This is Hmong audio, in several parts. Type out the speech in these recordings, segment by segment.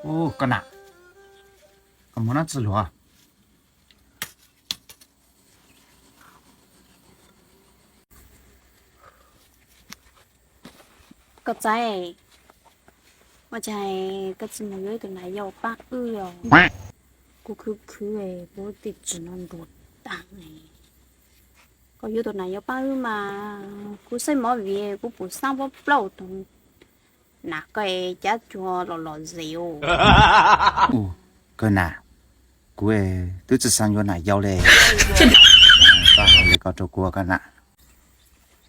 Koj nam, koj mus noj txuj luag. Koj txawj, ua cas koj tsis mus yuav ib tug nas yau paab wb os? Kuv khwv khwv, kuv tus txiv no ntuag taag. Koj yuav tus nas yau paab wb mas kuv xeeb mov vim kuv pum xaab plaub plaub tug nas koj cab cua los los zis. Koj nam, kuv twb tsis xav yuav nas yau le. Koj hais li ko rau kuv koj nam.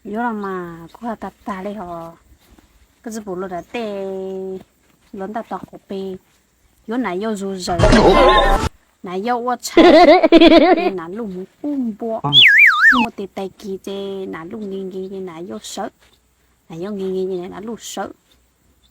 Yuav los mas kuv hais tag tag li hos, koj tsis pum luag nram tej, luag ntaj tog qaum peg, yuav nas yau zuj zawg, nas yau ua tshav, nas luj mus pub npua, muaj tej tais kis ces nas luj nkees nkees ces nas yau sawv, nas yau nkees nkees ces nas luj sawv.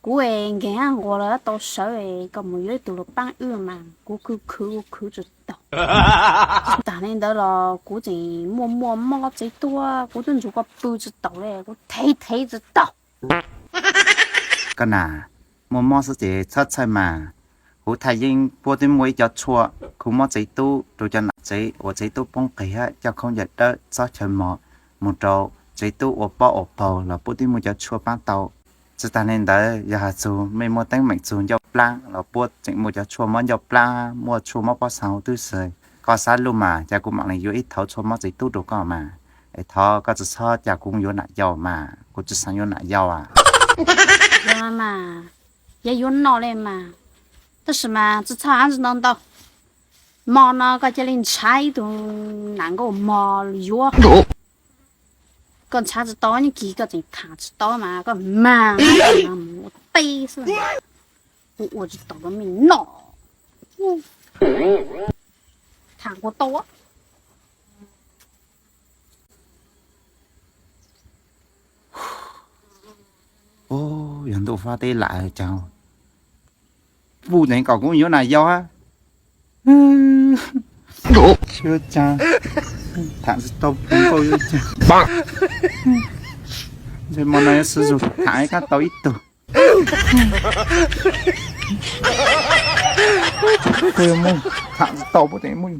Kuv es nkees nquag los tau sawv, koj mus yuav ib tug los paab wb mas kuv khwv khwv kuv khwv tsis taus. Tsis tas li ntawd los kuv tseem muaj muaj mob tsev tuaj, kuv twb nrug koj pw tsis taus li, kuv thev thev tsis taus. Koj nam, muaj mob xwb ces txhob txhawj mas. Kuv Thaj Yeeb puab twb muaj ib co tshuaj khuv mob tsev tub rau cov nam tsev uas tsev tub poob qis hab coj khaub ncaws dawb txob chaw mos mus rau tsev tub ua pob ua paug los puab twb muaj cov tshuaj paab tau. Tsis tas li ntawd yog has txug mej muaj teeb meem txug ncauj plaab los puab tseem muaj cov tshuaj mob ncauj plaab, muaj tshuaj mob pob xaa huv tub xwb. Koj xav lug mas cas kuv maam le yuav ib thaum tshuaj mob tsev tub rau koj mas. Es thov koj tsis txhob cas kuv yuav nam yau mas, kuv tsis xav yuav nam yau as. Yuav mas, yog yuav noj li mas, tab sis mas tsis txhob hab tsis ntau ntau. Hmo no koj cia li ntshav ib tug nam nkauj mog yuav. Koj ntshav tsis tau, nyob kis koj tseem tham tsis tau mas koj mag ua teb xwb. Kuv ua tsis tau rau mej noj. Tham kuv tau. Yog ntuj fab teb lam cas, puj teev kom kuv yuav nam yau hab. Tham tsis tau puj nkauj yuav cas. Ntshe hmo no yuav sib zug tham ib kab tau ib tug. Tham tsis tau puj teev muaj